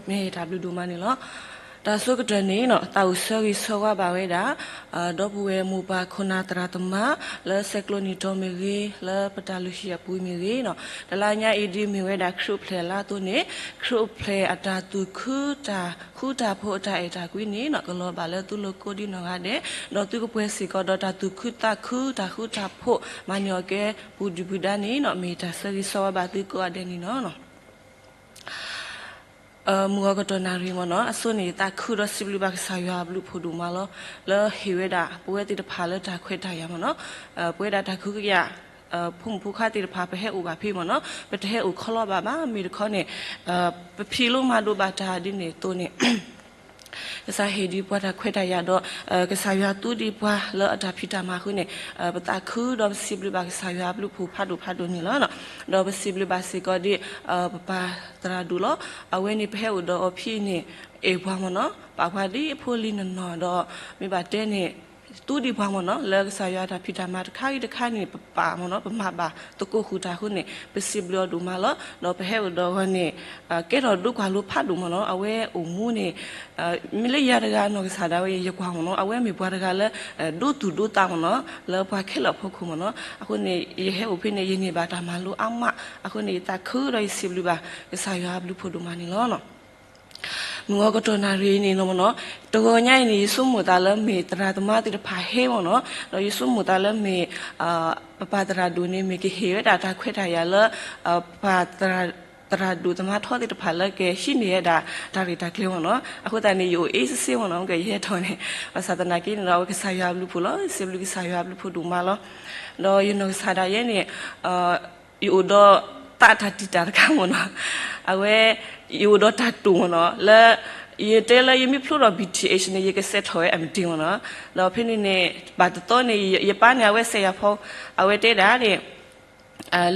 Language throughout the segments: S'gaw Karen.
မ့ၢ်တၢ်ဘျုးဒိၣ်မးန့ၣ်လီၤ. တၢ်ဆိကတၢၢ်န့ၣ် သးအိၣ်ဆၢဂ့ၤဆၢဝါဘၣ်ဝဲဒၣ် ဒီပုၢ်ဝဲၢ်မိၢ်ပၢ်ခိၣ်နၢ်သရၣ်သမါ လၢဆဲးကျိးနံၣ်တီမ့ၢ်ဂ့ၤ, လၢပတၢ်လုၢ်ဟံၣ်အပူၤမ့ၢ်ဂ့ၤ, တလါညါအံၤဒ်မ့ၢ်ဝဲဒၣ်ခရံာ်အိၣ်ဖျဲၣ်အလါအသိးန့ၣ် ခရံာ်အိၣ်ဖျဲၣ်အတၢ်သူၣ်ခု တၢ်ဃူတၢ်ဖိးအတၢ်အဲၣ်တၢ်ကွံန့ၣ် ကလီၤဘၣ်လၢသုလိၤကိးဒံနီၢ်ဂၤဒဲး, ဒီးသုကပှဲၤစ့ၢ်ကီးဒီးတၢ်သူၣ်ခုသးခု တၢ်ဃူတၢ်ဖိး မၤန့ၢ်အီၤကဲပူၤဒုၣ်ပူၤဒါန့ၣ် မ့ၢ်တၢ်ဆၢဂ့ၤဆၢဝါဘၣ်သုကိးဂၤဒဲးန့ၣ်လီၤ. မုၢ်ဂီၤကတီၢ်နၣ်ရံၣ်မ့ၢ်နီၤ အဆိန့ၣ် ယသးခုဒီးစံးဘျုးဘၣ်ကစၢ်ယွၤအဘျုးအဖှိၣ်ဒိၣ်မးလီၤ. လၢဟ့ၣ်ဝဲဒၣ် ပဝဲသ့ၣ်တဖၣ်လၢတၢ်ခွဲးတၢ်ယာ်မ့ၢ်နီၤ, ပဝဲဒၣ်တၢ်ကဟုကယာ် ဖိမုၣ်ဖိခွါသ့ၣ်တဖၣ် ပဟဲအိၣ်ဘၣ်ဖဲမ့ၢ်နီၤ, ပတဟဲအိၣ်ခီလီဘၣ်ဘၣ်, မ့ၢ်တခီန့ၣ် ပဖံးလိမၤဒိးဘၣ်တၢ်ဒ်န့ၣ်အသိးန့ၣ် ကစၢ်ဟ့ၣ်ဒံးပှၤတၢ်ခွဲးတၢ်ယာ်ဒီး ကစၢ်ယွၤသူဒံးပှၤလၢအတၢ်ဖံးတၢ်မၤအဃိန့ၣ် ပသးခုဒီးပစံးဘျုးဘၣ်ကစၢ်ယွၤအဘျုးအဖှိၣ်ဖးဒိၣ်ဖးဒိၣ်န့ၣ်လီၤ. ဒီးပစံးဘျုးဘၣ်စ့ၢ်ကီးဒ် ပပၢ်သရၣ်ဒိၣ်လီၤ. အဝဲန့ၣ်ပဟဲအိၣ်ဒီးအီၤဖဲအံၤန့ၣ် အဲၣ်ပှၤမ့ၢ်နီၤ, ပာ်ပှၤဒ်အဖိလံၤနီၢ်နီၢ်ဒီး မ့ၢ်ဘၣ်တဲန့ၣ် သူဒံးပှၤမ့ၢ်နီၤ, လၢကစၢ်ယွၤတၢ်ဖံးတၢ်မၤတခါဂ့ၤတခါန့ၣ် ပပာ်မ့ၢ်နီၤ, ပမၤဘၣ်သကိးဃုာ်တၢ်အဃိန့ၣ် ပစံးဘျုးအီၤဒိၣ်မးလီၤ. ဒီးပဟဲအိၣ်ဒီးအီၤန့ၣ် ကဲထီၣ်ဒိကွၢ်လိဖးဒိၣ်မ့ၢ်နီၤ, အဝဲအိၣ်မူန့ၣ် မ့ၢ်လၢယၤတဂၤနီၢ်ကစၢ်ဒၣ်ဝဲ ယကွၢ်မ့ၢ်နီၤ, အဝဲမ့ၢ်ပှၤတဂၤလၢ ဒိသူၣ်ဒိသးမ့ၢ်နီၤ, လၢပှၤခဲလၢာ်အဖီခိၣ်မ့ၢ်နီၤ, အဃိန့ၣ် ယဟဲအိၣ်ဖဲန့ၣ် ယန့ၢ်ဘၣ်တၢ်မၤလိအါမး, အဃိန့ၣ် ယသးခုဒီးယစံးဘျုးဘၣ် ကစၢ်ယွၤအဘျုးအဖှိၣ်ဒိၣ်မးန့ၣ်လီၤ. မုၢ်ဂီၤကတီၢ်နၣ်ရံၣ်အံၤန့ၣ်မ့ၢ်နီၤ, တဂီၤညါအံၤန့ၣ် ယဆိကမိၣ်သးလၢမ့ၢ်သရၣ်သမါသ့ၣ်တဖၣ်ဟဲမ့ၢ်နီၤ, ဒီးယဆိကမိၣ်သးလၢမ့ၢ် ပပၢ်သရၣ်ဒိၣ်န့ၣ် မ့ၢ်ကဟ့ၣ်ဝဲဒၣ်တၢ်ခွဲးတၢ်ယာ်လၢ ပပၢ်သရၣ်ဒိၣ်သမါထီသ့ၣ်တဖၣ်လၢကဟံးန့ၢ်ဝဲဒၣ်တၢ်ရဲၣ်တၢ်ကျဲၤမ့ၢ်နီၤ, အဃိသတးန့ၣ် ယအိၣ်အ့စ့မ့ၢ်နီၤ, ကယဟဲထီၣ်န့ၣ် ဘၣ်ဆၣ်သနာ်က့န့ၣ်ဒီး အဝဲကစၢ်ယွၤအဘျုးအဖှိၣ်လီၤ, စံးဘျုးကစၢ်ယွၤအဘျုးအဖှိၣ်ဒိၣ်မးလီၤ. ဒီးယနီၢ်ကစၢ်ဒၣ်ယဲန့ၣ် ယအိၣ်ဒီးသးတၢ်တံာ်တာ်တခါမ့ၢ်နီၤ, အဝဲ ယအိၣ်ဒီးတၢ်တိာ်မ့ၢ်နီၤ, လၢ ယတဲလၢယမ့ၢ်ဖျိထီၣ် ဘီထံၣ်အ့ၣ်န့ၣ် ယကစဲးထီၣ်ဝဲအမတ့ၢ်မ့ၢ်နီၤ, ဒီးဖဲန့ၣ်န့ၣ် ဘၣ်တသီန့ၣ် ယပၢ်န့ၣ် အဝဲစဲးယၤဖီ, အဝဲတဲဒၣ်န့ၣ်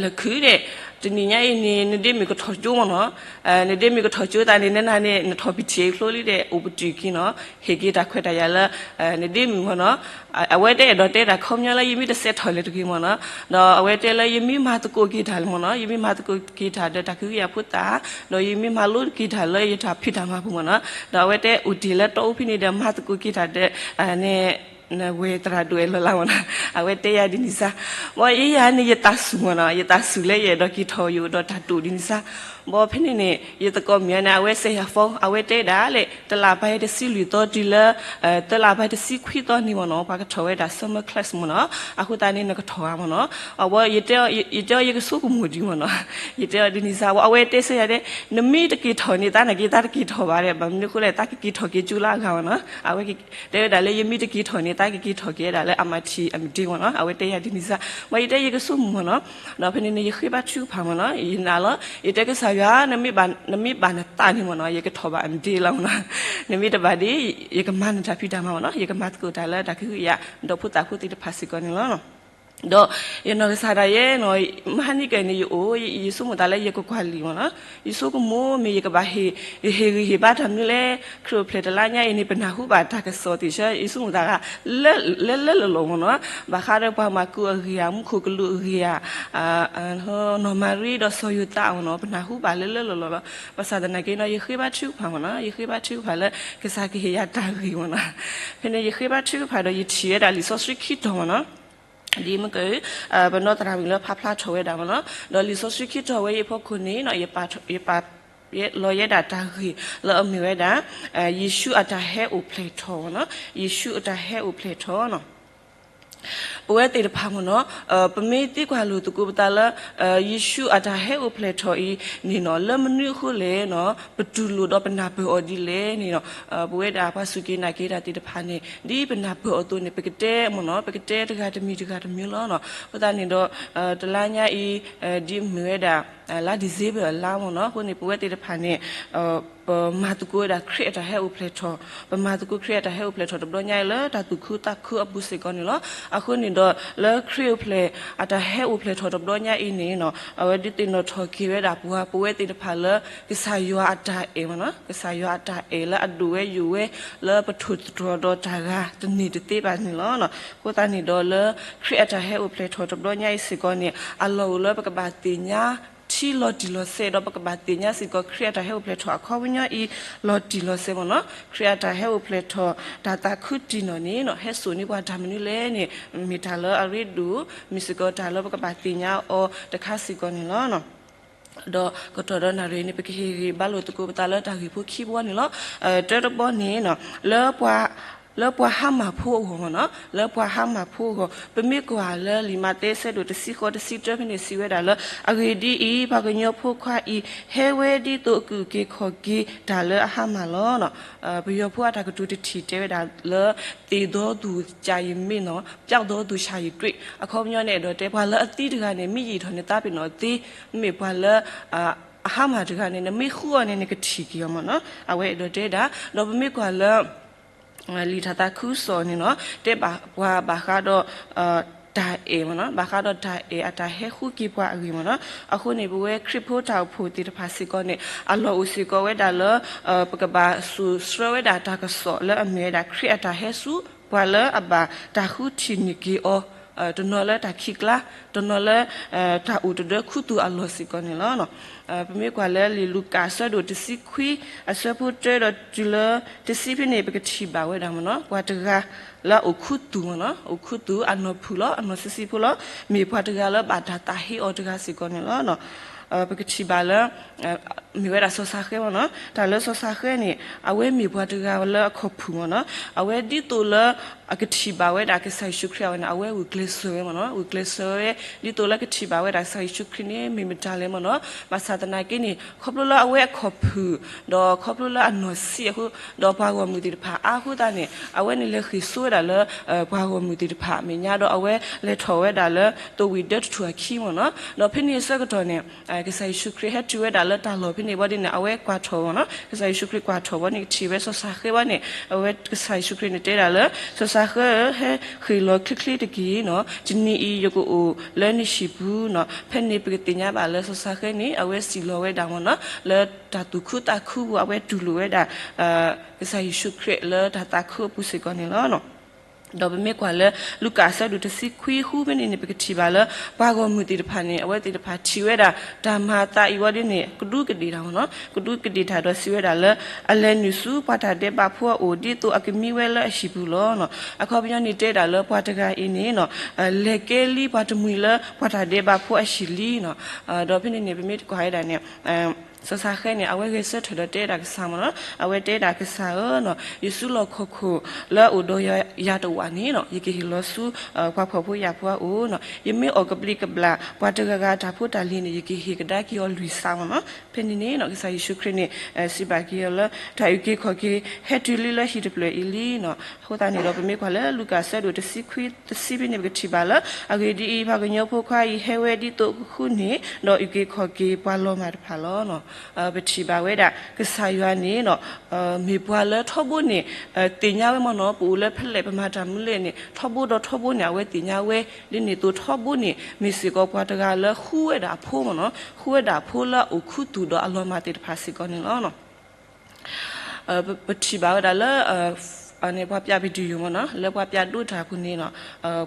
လၢခုဒီး တနံၤညါအံၤန့ၣ် နဒ့မုၣ်ကထီၣ်ကၠိမ့ၢ်နီၤ, နဒ့မုၣ်ကထီၣ်ကၠိသးန့ၣ် နနၤန့ၣ် နထီၣ်ဘီထံၣ်အ့ၣ်ဖျိလံဒီး အိၣ်ပတုာ်က့ၤနီၤ, ဟ့ၣ်က့ၤတၢ်ခွဲးတၢ်ယာ်လၢ နဒ့မုၣ်မ့ၢ်နီၤ, အဝဲတအဲၣ်ဒိးတဲတၢ်ခီပညီလၢယမ့ၢ်တစဲးထီၣ်လဲၣ်တဂ့ၤမ့ၢ်နီၤ, ဒီးအဝဲတဲလၢယမ့ၢ်မၤသကိးက့ၤတၢ်လၢမ့ၢ်နီၤ, ယမ့ၢ်မၤသကိးက့ၤတၢ်ဒီးတၢ်ကဟုကယာ်ဖိသၣ်, ဒီးယမ့ၢ်မၤလိက့ၤတၢ်လၢယတၢ်ဖံးတၢ်မၤပူၤမ့ၢ်နီၤ, ဒီးအဝဲတဲအိၣ်တ့ၢ်လၢတီအူဖဲန့ၣ်ဒီး မၤသကိးက့ၤတၢ်ဒီး န့ၣ် နဝဲၢ်သရၣ်ဒိၣ်အဲၣ်လီၤလၢမ့ၢ်နီၤ, အဝဲတဲယၤဒ်န့ၣ်စ့ၢ်, ဘၣ်ယဲယၤန့ၣ်ယသးစူၤမ့ၢ်နီၤ, ယသးစူၤလၢယအဲၣ်ဒိးက့ၤထီၣ်ယအိၣ်ဒီးတၢ်တိာ်ဒ်န့ၣ်စ့ၢ်, ဘၣ်ဖဲန့ၣ်န့ၣ် ယသကိးမုၣ်န့ၣ် အဝဲစဲးယၤဖီ, အဝဲတဲဒၣ်လဲၣ် တလးဘၣ်တဆံလွံၢ်သီတုၤလၢ တလးဘၣ်တဆံခွံသီန့ၣ်မ့ၢ်နီၤ ပှၤကထီၣ်ဝဲဒၣ် summer class မ့ၢ်နီၤ, အဃိသတးန့ၣ် နကထီၣ်ဧါမ့ၢ်နီၤ, အဝဲ ယတဲအီၤယကဆိကမိၣ်ဒံးမ့ၢ်နီၤ, ယတဲအီၤဒ်န့ၣ်စ့ၢ်, အဝဲတဲစ့ၢ်ယၤဒ် နမ့ၢ်တက့ၤထီၣ်န့ၣ် သးနာ်က့ သးတက့ၤထီၣ်ဘၣ်ဒီး ဘၣ်မနုၤအဃိလဲၣ် သးကက့ၤထီၣ်က့ၤကၠိလၢအဂၤမ့ၢ်နီၤ, အဝဲတဲဝဲဒၣ်လၢ ယမ့ၢ်တက့ၤထီၣ်န့ၣ် သးကက့ၤထီၣ်က့ၤဝဲဒၣ်လၢအမၤထံၣ်အမတ့ၢ်မ့ၢ်နီၤ, အဝဲတဲယၤဒ်န့ၣ်စ့ၢ်, ဘၣ်ယတဲယကဆိကမိၣ်မ့ၢ်နီၤ, ဒီးဖဲန့ၣ်န့ၣ် ယဃ့ဘါထုကဖၣ်မ့ၢ်နီၤ, ယနာ်လီၤ, ယတဲကစၢ်ယွၤ နမ့ၢ်ဘၣ်နသးန့ၣ်မ့ၢ်နီၤ ယကထီၣ်ဘၣ်အမတ့ၢ်လီၤမ့ၢ်နီၤ, နမ့ၢ်တဘၣ်ဒ် ယကမၤနတၢ်ဖံးတၢ်မၤမ့ၢ်နီၤ, ယကမၤသကိးတၢ်လၢတၢ်ကဟုကယာ် ဒီးဖိသၣ်ဖိသ့ၣ်တဖၣ်စ့ၢ်ကီးန့ၣ်လီၤ. ဒီးယနီၢ်ကစၢ်ဒၣ်ယဲနီၤ, မဟါနံၤကဲန့ၣ် ယအိၣ် ယဆိကမိၣ်သးလၢယကကွၢ်လံာ်မ့ၢ်နီၤ, ယဆိကမိၣ်မ့ၢ်ယကဘၣ်ဟ့ၣ် ယဟ့ၣ်ဂံၢ်ဟ့ၣ်ဘါတၢ်မနုၤလဲၣ်, ခရံာ်အိၣ်ဖျဲၣ်တလါညါအံၤန့ၣ် ပနၢ်ဟူဘၣ်တၢ်ကစီၣ်သ့ၣ်ဆၢ ယဆိကမိၣ်သးဂၤ လၢလၢလၢလီၤမ့ၢ်နီၤ, ဘၣ်ဃးဒီးပှၤမၤကူအဂ့ၢ်ဧါ, မူခိၣ်ကလူးအဂ့ၢ်ဧါ, နီၢ်မၤရံဒီးစီၤယိၤသးမ့ၢ်နီၤ, ပနၢ်ဟူဘၣ်လၢလၢလီၤလီၤလီၤ, ဘၣ်ဆၣ်သနာ်က့နီၤ ယဃ့ဘါထုကဖၣ်မ့ၢ်နီၤ, ယဃ့ဘါထုကဖၣ်လၢ ကစၢ်ကဟ့ၣ်ယၤတၢ်ဂ့ၢ်မ့ၢ်နီၤ, ဖဲန့ၣ်ယဃ့ဘါထုကဖၣ်ဒီး ယထံၣ်ဝဲဒၣ်လံာ်စီဆှံခံတီၤမ့ၢ်နီၤ, ဒ်မ့ၢ်က ပနီၢ်သရၣ်မုၣ်လၢဖးဖျါထီၣ်ဝဲဒၣ်မ့ၢ်နီၤ, ဒီးလံာ်စီဆှံခံတီၤဝဲအံၤအဖီခိၣ်န့ၣ် ယပာ် ယပာ်လီၤယဲဒၣ်တၢ်ဂ့ၢ်လၢအမ့ၢ်ဝဲဒၣ် ယ့ၣ်ၡူးအတၢ်ဟဲအိၣ်ဖျဲၣ်ထီၣ်မ့ၢ်နီၤ, ယ့ၣ်ၡူးအတၢ်ဟဲအိၣ်ဖျဲၣ်ထီၣ်နီၤ ပဝဲသ့ၣ်တဖၣ်မ့ၢ်နီၤ, ပမ့ၢ်သံကွၢ်လိာ်သကိးပသးလၢ ယ့ၣ်ၡူးအတၢ်ဟဲအိၣ်ဖျဲၣ်ထီၣ်အံၤန့ၣ်နီၤ လၢမနုၤအဃိလဲၣ်နီၤ ပတူၢ်လိာ်ဒီးပနၢ်ပၢၢ်အီၤဒ်လဲၣ်န့ၣ်နီၤ, ပဝဲဒၣ်ပှၤစူၢ်က့ၤနာ်က့ၤတၢ်သ့ၣ်တဖၣ်န့ၣ် ဒ်ပနၢ်ပၢၢ်အီၤအသိးန့ၣ် ပကတဲမ့ၢ်နီၤ, ပကတဲတဂၤတမံၤတဂၤတမံၤလီၤနီၤ, အဃိသတးန့ၣ်ဒီး တလါညါအံၤ ဒ်မ့ၢ်ဝဲဒၣ် လါ December အလါမ့ၢ်နီၤ, အဃိန့ၣ် ပဝဲသ့ၣ်တဖၣ်န့ၣ် ပမၤသကိးဝဲဒၣ်ခရံာ်အတၢ်ဟဲအိၣ်ဖျဲၣ်ထီၣ်, ပမၤသကိးခရံာ်အတၢ်ဟဲအိၣ်ဖျဲၣ်ထီၣ်တဘျီညါအံၤလၢတၢ်သူၣ်ခုသးခုအပူၤစ့ၢ်ကီးန့ၣ်လီၤ. အဃိန့ၣ်ဒီး လၢခရံာ်အိၣ်ဖျဲၣ်အတၢ်ဟဲအိၣ်ဖျဲၣ်ထီၣ်တဘျီညါအံၤန့ၣ်နီၤ အဝဲဒုးသ့ၣ်နီၣ်ထီၣ်က့ၤဝဲဒၣ်ပှၤ ပဝဲသ့ၣ်တဖၣ်လၢ ကစၢ်ယွၤအတၢ်အဲၣ်မ့ၢ်နီၤ, ကစၢ်ယွၤအတၢ်အဲၣ်လၢအဒိၣ်ဝဲယိာ်ဝဲ လၢပထိၣ်သတြီၤဒီးတၢ်ဂၤတန့ၢ်တသ့ဘၣ်န့ၣ်လီၤ. အဃိသတးန့ၣ်ဒီးလၢခရံာ်အတၢ်ဟဲအိၣ်ဖျဲၣ်ထီၣ်တဘျီညါအံၤစ့ၢ်ကီးန့ၣ် အလီၢ်အိၣ်လၢပကဘၣ်သ့ၣ်ညါထံ ထံလီၤတံၢ်လီၤဆဲး ဒီးပကဘၣ်သ့ၣ်ညါစ့ၢ်ကီး ခရံာ်အတၢ်ဟဲအိၣ်ဖျဲၣ်ထီၣ်အခီပညီအံၤ လီၤတံၢ်လီၤဆဲးမ့ၢ်နီၤ. ခရံာ်အတၢ်ဟဲအိၣ်ဖျဲၣ်ထီၣ် တၢ်သးခုတံၢ်နီၢ်န့ၣ်နီၤ ဟဲစိာ်န့ၢ်ပှၤတၢ်မနုၤလဲၣ်န့ၣ် မ့ၢ်တၢ်လၢအရ့ဒိၣ် မ့ၢ်စ့ၢ်ကီးတၢ်လၢပကဘၣ်သ့ၣ်ညါအီၤတခါစ့ၢ်ကီးန့ၣ်လီၤ. ဒီးကတီၢ်ဒီးနၣ်ရံၣ်န့ၣ် ပကဟ့ၣ်ဂံၢ်ဘါလိာ်သကိးပသးလၢတၢ်ဂ့ၢ်ဖိခံဘီန့ၣ်လီၤ. တၢတဘီန့ၣ် လၢပှၤ လၢပှၤဟါမၢ်ဖိအဂီၢ်မ့ၢ်နီၤ, လၢပှၤဟါမၢ်ဖိအဂီၢ် ပမ့ၢ်ကွၢ်လၢလံာ်မးသဲအဆၢဒိၣ်တဆံဃိးတဆံတၢဖဲန့ၣ် စံးဝဲဒၣ်လၢ အဂ့ၢ်ဒ်အံၤ, ပှၤကညီဖိခွါအံၤ ဟဲဝဲဒ်သိးအကအုၣ်က့ၤခီၣ်က့ၤတၢ်လၢအဟါမၢ်လီၤ. ပယီၤဖိအတၢ်ကတိၤတထံၣ်တဲဝဲဒၣ်လၢ သေသောသူကျာရင်မင်းနီၤ, ပျောက်သောသူကျာရင်တွေ့ အခီပညီန့ၣ် အဲၣ်ဒိးတဲ ပှၤလၢအသံတဂၤန့ၣ် မ့ၢ်ယံာ်ထီၣ်န့ၣ် သးပ့ၤနီၣ်သ့, မ့မ့ၢ်ပှၤလၢ အဟါမၢ်တဂၤန့ၣ် နမ့ၢ်ဃုအီၤန့ၣ် နကထံၣ်က့ၤအီၤမ့ၢ်နီၤ, အဝဲအဲၣ်ဒိးတဲဒၣ်. ဒီးပမ့ၢ်ကွၢ်လၢ လံာ်တၢ်သးခုကစီၣ်န့ၣ်နီၤ တဲဘၣ်ပှၤဘၣ်ဃးဒီး တၢ်အဲၣ်မ့ၢ်နီၤ, ဘၣ်ဃးဒီးတၢ်အဲၣ်အတၢ်ဟဲဃုက့ၤပှၤအဂ့ၢ်မ့ၢ်နီၤ. အဃိန့ၣ် ပဝဲခရံာ်ဖိတၢ်အိၣ်ဖှိၣ်သ့ၣ်တဖၣ်စ့ၢ်ကီးန့ၣ် အလီၢ်အိၣ်စ့ၢ်ကီးဝဲဒၣ်လၢ ပကဘၣ်စိာ်ဆှၢဝဲဒၣ်တၢ်ကစီၣ်လၢအမ့ၢ်ဝဲဒၣ် ခရံာ်အတၢ်ဟဲဆူ ပှၤလၢအဘၣ်တၢ်ဃုထံၣ်န့ၢ်က့ၤအီၤ တနီၤလၢတၢ်ခံးကျါ, တနီၤလၢ တၢ်အိၣ်တဒၢခူသူၣ်အလီၢ်စ့ၢ်ကီးန့ၣ်လီၤ. ပမ့ၢ်ကွၢ်လၢလံာ်လူၤကၣ်အဆၢဒိၣ်တဆံခွံ အဆၢဖိတၢဒီးတုၤလၢတဆံဖဲန့ၣ် ပကထံၣ်ဘၣ်ဝဲဒၣ်မ့ၢ်နီၤ ပှၤတဂၤလၢအအိၣ်ခူသူၣ်မ့ၢ်နီၤ, အိၣ်ခူသူၣ်အနီၢ်ဖုၣ်လီၤ, အနီၢ်ဆံးဆံးဖိလီၤ, မ့ၢ်ပှၤတဂၤလၢဘၣ်တၢ်သးဟ့အီၤတဂၤစ့ၢ်ကီးန့ၣ်လီၤ. ပကထံၣ်ဘၣ်လၢ မ့ၢ်ဝဲဒၣ်စီၤစၤဃဲမ့ၢ်နီၤ, တၢ်လၢစီၤစၤဃဲန့ၣ် အဝဲမ့ၢ်ပှၤတဂၤလၢအခီၣ်ဖုၣ်မ့ၢ်နီၤ, အဝဲဒ်သိးလၢ အကထံၣ်ဘၣ်ဝဲဒၣ်ကစၢ်ယ့ၣ်ၡူးခရံာ်အဝဲန့ၣ် အဝဲဂုာ်ကျဲးစၢးဝဲမ့ၢ်နီၤ, ဂုာ်ကျဲးစၢးဝဲ ဒ်သိးလၢကထံၣ်ဘၣ်ဝဲဒၣ်ကစၢ်ယ့ၣ်ၡူးခရံာ်န့ၣ် မ့ၢ်မတၤလဲၣ်မ့ၢ်နီၤ, ဘၣ်ဆၣ်သနာ်က့န့ၣ် ခီဖျိလၢအဝဲအခီၣ်ဖုၣ် ဒီးခီဖျိလၢအနီၢ်ဆံးအဃိ ဒီးပှၤဂီၢ်မုၢ်သ့ၣ်တဖၣ်အါအဃိသတးန့ၣ် အဝဲန့ၣ်လဲၤဃ့ၢ်စိဝဲဒၣ်လၢ ပှၤဂီၢ်မုၢ်သ့ၣ်တဖၣ်အမဲာ်ညါ ဒီးအဝဲလဲၤထီၣ်ဝဲဒၣ်လၢ သဝံၣ်ဒၢတထူၣ်အခံမ့ၢ်နီၤ, ဒီးဖဲန့ၣ်အဆၢကတီၢ်န့ၣ် ကစၢ်ယ့ၣ်ၡူးခရံာ်ဟဲတုၤဝဲဒၣ်လၢတၢ်လီၢ်ဖဲန့ၣ်ဘီဒ်န့ၣ် အဝဲကွၢ်ထီၣ်မ့ၢ်နီၤ, ကစၢ်ယ့ၣ်ၡူးခရံာ်ကွၢ်ထီၣ်ဘီန့ၣ် ကထံၣ်ဝဲစီၤစၤဃဲဘီန့ၣ် အဝဲကစၢ်ယ့ၣ်ၡူးခရံာ်န့ၣ်တဲဒၣ်လၢ စီၤစၤဃဲဧၢ, ဟဲဃ့ၢ်လီၤချ့ချ့တက့ၢ်နီၤ, တနံၤအံၤယကအိၣ်လၢနဟံၣ်ပူၤနီၤ, ဖဲန့ၣ်ပကသ့ၣ်ညါဘၣ်လၢစီၤစၤဃဲန့ၣ် အဝဲစံၣ်လီၤဝဲဒၣ်မ့ၢ်နီၤ, လၢတၢ်သူၣ်ခုသးခုပူၤ အဝဲတူၢ်လိာ်ဝဲဒၣ် ကစၢ်ယ့ၣ်ၡူးခရံာ်လၢတၢ်သးခုအပူၤစ့ၢ်ကီးန့ၣ်လီၤ. ဒီးပမ့ၢ်ကွၢ်လၢ လူၤကၣ်အဆၢဒိၣ်တဆံခွံဃုဖဲန့ၣ်န့ၣ် ပကထံၣ်ဘၣ်လၢ ပှၤဂီၢ်မုၢ်သ့ၣ်တဖၣ်န့ၣ် အဝဲသ့ၣ်တဖၣ်ထံၣ်ဝဲဒၣ် တၢ်မၤအသးအံၤဝဲဒ်န့ၣ် ကဒူးကဒ့ၣ်တၢ်မ့ၢ်နီၤ, ကဒူးကဒ့ၣ်တၢ်ဒီးစံးဝဲဒၣ်လၢ အလဲၤနုာ်ဆူပှၤတၢ်ဒဲးဘးဖိအအိၣ် ဒ်သိးအကမံဝဲလၢအဟံၣ်ပူၤလီၤ. အခီပညီန့ၣ်တဲဒၣ်လၢ ပှၤတဂၤအံၤန့ၣ် လဲၤကဲလံပှၤတမှံၤလၢပှၤတၢ်ဒဲးဘးဖိအဟံၣ်လံနီၤ. ဒီးဖဲန့ၣ်န့ၣ် ပမ့ၢ်ကွၢ်ဝဲဒၣ်န့ၣ် စီၤစၤဃဲန့ၣ် အဝဲဂဲၤဆၢထၢၣ်ဒီးတဲဒၣ်ကစၢ်မ့ၢ်နီၤ, အဝဲတဲဒၣ်ကစၢ်ဧၢ, ယစုလီၢ်ခီၣ်ခိၣ်လၢအအိၣ်ဒီးယၤတဝာ်န့ၣ်နီၤ ယကဟ့ၣ်လီၤဆူ ပှၤဖှီၣ်ဖိယာ်ဖိအအိၣ်နီၤ, ယမ့ၢ်အီၣ်ကဘျံးကဘျၣ် ပှၤတဂၤဂၤတၢ်ဖိတၢ်လံၤန့ၣ် ယကဟ့ၣ်ကဒါက့ၤအီၤလွံၢ်စးမ့ၢ်နီၤ. ဖဲန့ၣ်န့ၣ် ကစၢ်ယ့ၣ်ၡူးခရံာ်န့ၣ် စံးဘၣ်က့ၤအီၤလၢ တၢ်အုၣ်က့ၤခီၣ်က့ၤ ဟဲတုၤလံလၢဟံၣ်တဖျၢၣ်အံၤလံနီၤ. အဃိသတးန့ၣ်ဒီး ပမ့ၢ်ကွၢ်လၢ လူၤကၣ်အဆၢဒိၣ်တဆံခွံ တဆံဖဲန့ၣ် ပကထံၣ်ဘၣ်လၢ အဂ့ၢ်ဒ်အံၤ, ပှၤကညီဖိခွါအံၤ ဟဲဝဲဒ်သိးဃုန့ၢ် ဒီးအုၣ်က့ၤခီၣ်က့ၤပှၤလီၤမၢ်တဖၣ်လီၤ. ပထံၣ်ဘၣ်ဝဲဒၣ် ကစၢ်ယွၤန့ၣ် မ့ၢ်ပှၤလၢထီဘိန့ၣ် သ့ၣ်ညါဝဲမ့ၢ်နီၤ, ပအိၣ်လၢဖဲလဲၣ် ပမၤတၢ်မနုၤလဲၣ်န့ၣ် ထီဘိဒီးထီဘိန့ၣ် အဝဲသ့ၣ်ညါဝဲ, ဒ်န့ၣ်အသိးထီဘိန့ၣ် မ့ၢ်စ့ၢ်ကီးပှၤတဂၤလၢဃုဝဲဒၣ်အဖိမ့ၢ်နီၤ, ဃုဝဲဒၣ်အဖိလၢအအိၣ်ခူသူၣ်ဒီးအလီၤမၢ်သ့ၣ်တဖၣ်စ့ၢ်ကီးန့ၣ်လီၤ. ပထံၣ်ဘၣ်ဝဲဒၣ်လၢ ပှၤပျး video မ့ၢ်နီၤ, လၢပှၤပျးဒိတၢ်အပူၤန့ၣ်နီၤ,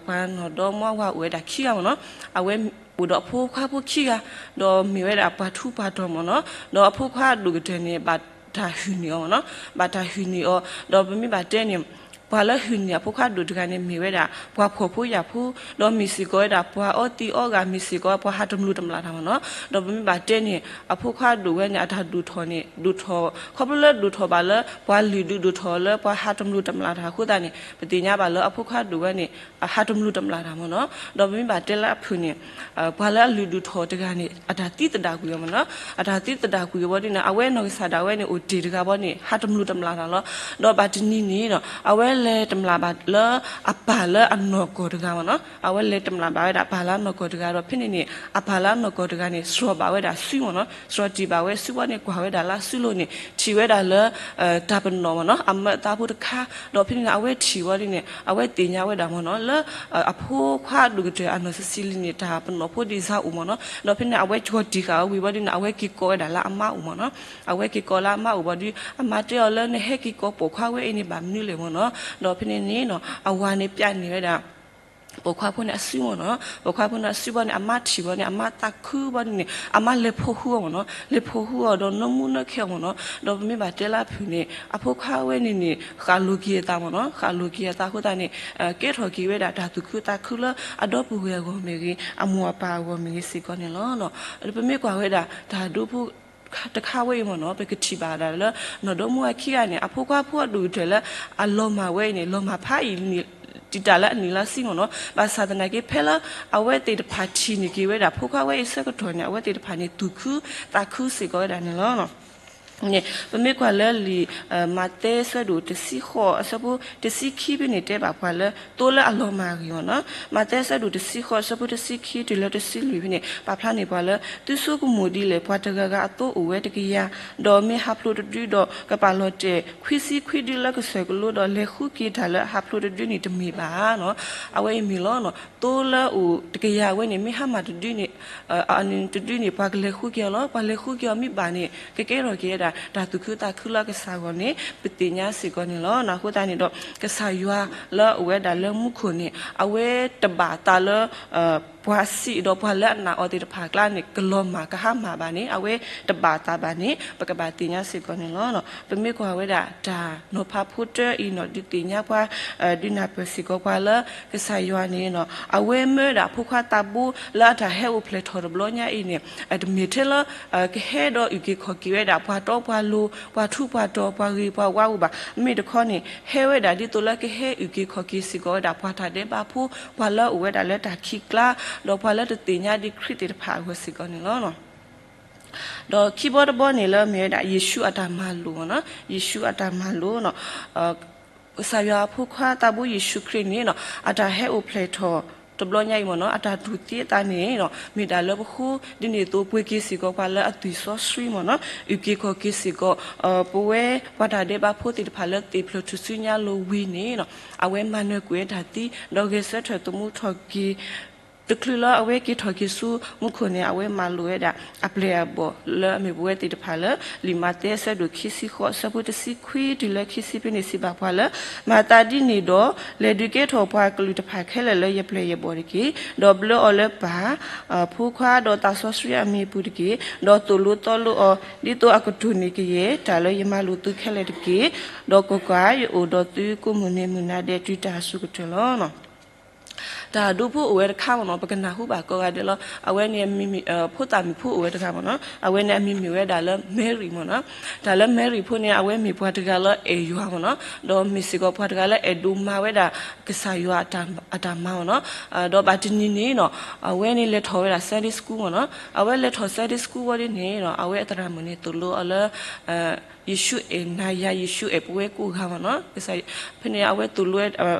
ပှၤနီၢ်ဒီမါဝၤအိၣ်ဝဲဒၣ်ခံဂၤမ့ၢ်နီၤ, အဝဲအိၣ်ဒီးအဖိခွါဖိခံဂၤ, ဒီးမ့ၢ်ဝဲဒၣ်ပှၤထူးပှၤတီၤမ့ၢ်နီၤ, ဒီးအဖိခွါအဒိၣ်ကတၢၢ်န့ၣ် ဘၣ်တၢ်ဟုၣ်န့ၢ်အီၤမ့ၢ်နီၤ, ဘၣ်တၢ်ဟုၣ်န့ၢ်အီၤ, ဒီးပမ့ၢ်ဘၣ်တဲန့ၣ် ပှၤလၢဟုၣ်န့ၢ်အဖိခွါဒိၣ်တဂၤန့ၣ် မ့ၢ်ဝဲဒၣ် ပှၤဖှီၣ်ဖိယာ်ဖိ, ဒီးမ့ၢ်စ့ၢ်ကီးဝဲဒၣ် ပှၤအီသံးအီဂၤ မ့ၢ်စ့ၢ်ကီး ပှၤဟးတမျိၤတမျာ်တၢ်မ့ၢ်နီၤ, ဒီးပမ့ၢ်ဘၣ်တဲန့ၣ် အဖိခွါဒိၣ်ဝဲန့ၣ် အတၢ်ဒိၣ်ထီၣ်န့ၣ် ဒိၣ်ထီၣ် ခီဖျိလၢဒိၣ်ထီၣ်ဘၣ်လၢ ပှၤလုၢ်ဒုးဒိၣ်ထီၣ်လၢ ပှၤဟးတမျိၤတမျာ်တၢ်အဃိသတးန့ၣ် ပသ့ၣ်ညါဘၣ်လၢအဖိခွါဒိၣ်ဝဲန့ၣ် အဟးတမျိၤတမျာ်တၢ်မ့ၢ်နီၤ, ဒီးပမ့ၢ်ဘၣ်တဲလၢအဖုၣ်န့ၣ် ပှၤလၢအလုၢ်ဒိၣ်ထီၣ်တဂၤန့ၣ် အတၢ်သံသဒၣ်ကွံာ်အီၤမ့ၢ်နီၤ, အတၢ်သံသဒၣ်ကွံာ်အီၤဘၣ်ဒ်န့ၣ် အဝဲနီၢ်ကစၢ်ဒၣ်ဝဲန့ၣ် အိၣ်တ့ၢ်တဂၤဘၣ်န့ၣ် ဟးတမျိၤတမျာ်တၢ်လီၤ. ဒီးဘၣ်တနံၤန့ၣ် အဝဲလဲၤတမျာ်ဘၣ်လၢအပၢ်လၢအနီၢ်ကီၢ်တဂၤမ့ၢ်နီၤ, အဝဲလဲၤတမျာ်ဘၣ်ဝဲဒၣ်ပၢ်လၢအနီၢ်ကီၢ်တဂၤဒီး ဖဲန့ၣ်န့ၣ် အပၢ်လၢအနီၢ်ကီၢ်တဂၤန့ၣ် စှီၤဘၣ်ဝဲဒၣ်စုမ့ၢ်နီၤ, စှီၤတံၢ်ဘၣ်ဝဲစုဘၣ်န့ၣ် ကွၢ်ဝဲဒၣ်လၢစုလိၤန့ၣ် ထံၣ်ဝဲဒၣ်လၢ တၢ်ပနီၣ်မ့ၢ်နီၤ အမၢအသးဖိတခါ, ဒီးဖဲန့ၣ်န့ၣ် အဝဲထံၣ်ဝဲဒ်န့ၣ် အဝဲသ့ၣ်ညါဝဲဒၣ်မ့ၢ်နီၤ လၢ အဖိခွါဒိၣ်ကတၢၢ်အနီၢ်ဆံးဆံးလံန့ၣ် တၢ်ပနီၣ်ဖိဒ်စၢ်အိၣ်မ့ၢ်နီၤ, ဒီးဖဲန့ၣ် အဝဲစှီၤတံၢ်ဃာ်အီၤဝံၤဘၣ်ဒ်န့ၣ် အဝဲက့ၤကိးဝဲဒၣ်လၢအမါအိၣ်မ့ၢ်နီၤ, အဝဲက့ၤကိးလၢအမါအိၣ်ဘၣ်ဒီး အမါတဲအီၤလၢနဟဲက့ၤကိးပိာ်ခွါဝဲအံၤန့ၣ် ဘၣ်မနုၤလဲၣ်မ့ၢ်နီၤ, ဒီးဖဲန့ၣ်န့ၣ် အဝၤန့ၣ်ပျးန့ၢ်ဝဲဒၣ် ပိာ်ခွါဖိန့ၣ်အစုမ့ၢ်နီၤ, ပိာ်ခွါဖိန့ၣ်အစုဘီန့ၣ် အမါထံၣ်ဘီန့ၣ် အမါသးခုဘီန့ၣ် အမါလဲၤဖိဃူအီၤမ့ၢ်နီၤ, လဲၤဖိဃူအီၤဒီးနီၢ်မူနီၢ်ခဲအီၤမ့ၢ်နီၤ, ဒီးပမ့ၢ်ဘၣ်တဲလၢအဖုၣ်န့ၣ် အဖိခွါဝဲန့ၣ်န့ၣ် ဃးလိာ်က့ၤအသးမ့ၢ်နီၤ, ဃးလိာ်က့ၤအသးအဃိသတးန့ၣ် ကဲထီၣ်က့ၤဝဲဒၣ်တၢ်သူၣ်ခုသးခုလၢအဒီပုၢ်ဝဲၢ်အဂီၢ်မ့ၢ်ဂ့ၤ အမိၢ်အပၢ်အဂီၢ်မ့ၢ်ဂ့ၤစ့ၢ်ကီးန့ၣ်လီၤ. ပမ့ၢ်ကွၢ်ဝဲဒၣ် တၢ်ဒိဖိ တခါဝဲအံၤမ့ၢ်နီၤ, ပကထံၣ်ဘၣ်ဒၣ်လၢ နီၢ်ဒီမါဝၤခံဂၤန့ၣ် အဖိခွါဖိအဒိၣ်ကတၢၢ်လၢအလီၤမၢ်ဝဲအံၤန့ၣ် လီၤမၢ်ဖးအံၤ တံာ်တာ်လၢအနံၣ်လါဆံမ့ၢ်နီၤ, ဘၣ်ဆၣ်သနာ်က့ ဖဲလၢအဝဲသ့ၣ်တဖၣ်ထံၣ်န့ၢ်က့ၤဝဲဒၣ် ဖိခွါဝဲအံၤဆၢကတီၢ်န့ၣ် အဝဲသ့ၣ်တဖၣ်န့ၣ် သူၣ်ခုသးခုစ့ၢ်ကီးဝဲဒၣ်န့ၣ်လီၤ. န့ၣ် ပမ့ၢ်ကွၢ်လၢလံာ် မးသဲဆၢဒိၣ်တဆံဃိး အဆၢဖိတဆံခံဖဲန့ၣ် တဲဘၣ်ပှၤလၢ သိလၢအလီၤမၢ်အဂ့ၢ်မ့ၢ်နီၤ, မးသဲဆၢဒိၣ်တဆံဃိး အဆၢဖိတဆံခံတုၤလၢတဆံလွံၢ်ဖဲန့ၣ် ပာ်ဖျါန့ၢ်ပှၤလၢ သုဆိကမိၣ်ဒ်လဲၣ် ပှၤတဂၤဂၤအသိအိၣ်ဝဲတကယၤ, ဒီးမ့ၢ်ဟးဖျိးတဒုဒီး ကပာ်လီၤတဲာ်ခွံဆံခွံဒုလၢကစၢၢ်ကလိ ဒီးလဲၤဃုက့ၤတၢ်လၢအဟးဖျိးတဒုန့ၣ်တမ့ၢ်ဘၣ်နီၤ, အဝဲအံၤမ့ၢ်လီၤ. သိလၢအိၣ်တကယၤဝဲန့ၣ် မ့ၢ်ဟါမၢ်တဒုန့ၣ် တဒုန့ၣ် ပှၤကလဲၤဃုက့ၤအီၤလီၤ. ပှၤလဲၤဃုက့ၤအီၤမ့ၢ်ဘၣ်န့ၣ် ကကဲထီၣ်က့ၤဝဲဒၣ် တၢ်သူၣ်ခုသးခုလၢအကစၢ်အဂီၢ်န့ၣ် ပသ့ၣ်ညါစ့ၢ်ကီးန့ၣ်လီၤ. အဃိသတးန့ၣ်ဒီး ကစၢ်ယွၤလၢအအိၣ်ဝဲဒၣ်လၢမူခိၣ်န့ၣ် အဝဲတဘၣ်သးလၢ ပှၤစံးဒီးပှၤလၢအနာ်အီၤသ့ၣ်တဖၣ်အကျါန့ၣ် ကလီၤမၢ်ကဟါမၢ်ဘၣ်န့ၣ် အဝဲတဘၣ်သးဘၣ်န့ၣ် ပကဘၣ်သ့ၣ်ညါစ့ၢ်ကီးန့ၣ်လီၤ. ပမ့ၢ်ကွၢ်ဝဲဒၣ်တၢ်နီၤဖးဖိတၢအံၤနီၤ ဒုးသ့ၣ်ညါပှၤ ဒုးနၢ်ပၢၢ်စ့ၢ်ကီးပှၤလၢ ကစၢ်ယွၤန့ၣ် အဝဲမၢဝဲဒၣ်အဖိခွါသးဘိလၢအတၢ်ဟဲအိၣ်ဖျဲၣ်ထီၣ်တဘျီညါအံၤန့ၣ် တမ့ၢ်ထဲလၢ ကဟဲဒီးအုၣ်က့ၤခီၣ်က့ၤဝဲဒၣ် ပှၤတီပှၤလိၤ ပှၤထူးပှၤတီၤ ပှၤဂ့ၤပှၤဝါအိၣ်ဘၣ်. မ့ၢ်တခီန့ၣ် ဟဲဝဲဒၣ်ဒ်သိးလၢကဟဲအုၣ်က့ၤခီၣ်က့ၤစ့ၢ်ကီးဝဲဒၣ် ပှၤတၢ်ဒဲးဘးဖိ ပှၤလၢအအိၣ်ဝဲဒၣ်လၢတၢ်ခံးကျါ ဒီးပှၤလၢတသ့ၣ်ညါဒံးခရံာ်သ့ၣ်တဖၣ်အဂီၢ်စ့ၢ်ကီးန့ၣ်လီၤ. ဒီးခံဘီတဘီန့ၣ်လၢမ့ၢ်ဝဲဒၣ် ယ့ၣ်ၡူးအတၢ်မၤလိာ်မ့ၢ်နီၤ, ယ့ၣ်ၡူးအတၢ်မၤလိာ်နီၤ, ကစၢ်ယွၤအဖိခွါသးဘိယ့ၣ်ၡူးခရံာ်န့ၣ်နီၤ အတၢ်ဟဲအိၣ်ဖျဲၣ်ထီၣ်တဘျီညါအံၤမ့ၢ်နီၤ အတၢ်တူၢ်သံအသးန့ၣ်နီၤ မ့ၢ်ဒၣ်လၢပဃိ ဒ်န့ၣ်အသိးပှ့ၤက့ၤစ့ၢ်ကီးပှၤလၢအသွံၣ်စီဆှံမ့ၢ်နီၤ အုၣ်က့ၤခီၣ်က့ၤစ့ၢ်ကီး ပဝဲပှၤတၢ်ဒဲးဘးဖိသ့ၣ်တဖၣ်လၢသ့ၣ်ဖျၢၣ်ထူၣ်စုညါလိၤဝံၤန့ၣ်နီၤ အဝဲမၤနၢၤကွံာ်ဝဲတၢ်သံ ဒီးဂဲၤဆၢထၢၣ်သမူထီၣ်က့ၤ တချုးလၢအဝဲက့ၤထီၣ်က့ၤဆူမူခိၣ်န့ၣ် အဝဲမၤလိာ်ဝဲဒၣ်အပျဲၢ်အဘီၣ်လၢအမ့ၢ်ပဝဲသ့ၣ်တဖၣ်လၢ လံာ်မးသဲအဆၢဒိၣ်ခံဆံဃိး အဆၢဖိတဆံခွံတုၤလၢခံဆံဖဲန့ၣ်စံးဘၣ်ပှၤလၢ မၤသးဒ်န့ၣ်ဒီး လဲၤဒုးကဲထီၣ်ပှၤကလုာ်တဖၣ်ခဲလၢာ်လၢယပျဲၢ်ယဘီၣ်တက့ၢ်. ဒီးဘျၢအီၤလၢပၢ် ဖိခွါဒီးသးစီဆှံအမံၤအပူၤတက့ၢ်. ဒီးသိၣ်လိသီလိအီၤ ဒ်သိးအကတိၢ်န့ၢ်ကယဲၢ်တၢ်လၢယမၤလိာ်သုခဲလၢာ်တက့ၢ်. ဒီးကွၢ်ကွၢ်, ယအိၣ်ဒီးသုကိးမုၢ်နံၤမုၢ်နၤဒဲးတုၤတၢ်အစိၤကတၢၢ်လီၤ. တၢ်ဒူဖိအိၣ်ဝဲတခါမ့ၢ်နီၤ ပကနၢ်ဟူဘၣ်ကိးဂၤဒဲးလီၤ. အဝဲန့ၣ် ဖိသၣ်မုၣ်ဖိအိၣ်ဝဲတဂၤမ့ၢ်နီၤ အဝဲန့ၣ်အမံၤမ့ၢ်ဝဲဒၣ်လၢ Mary မ့ၢ်နီၤ. တၢ်လၢ Mary ဖိန့ၣ် အဝဲမ့ၢ်ပှၤတဂၤလၢအဲၣ်ယွၤမ့ၢ်နီၤ ဒီးမ့ၢ်စ့ၢ်ကီးပှၤတဂၤလၢအဲၣ်ဒိးမၤဝဲဒၣ် ကစၢ်ယွၤအတၢ်မၤမ့ၢ်နီၤ. ဒီးဘၣ်တနံၤန့ၣ်နီၤ အဝဲန့ၣ်လဲၤထီၣ်ဝဲဒၣ် Sunday School မ့ၢ်နီၤ. အဝဲလဲၤထီၣ် Sunday School ဝံၤဒ်န့ၣ်နီၤ အဝဲအသရၣ်မုၣ်န့ၣ်သိၣ်လိအီၤလၢ ယ့ၣ်ၡူးအဲၣ်နၤယၤ ယ့ၣ်ၡူးအဲၣ်ပဝဲကိးဂၤမ့ၢ်နီၤ. ဖဲန့ၣ်အဝဲသိၣ်လိ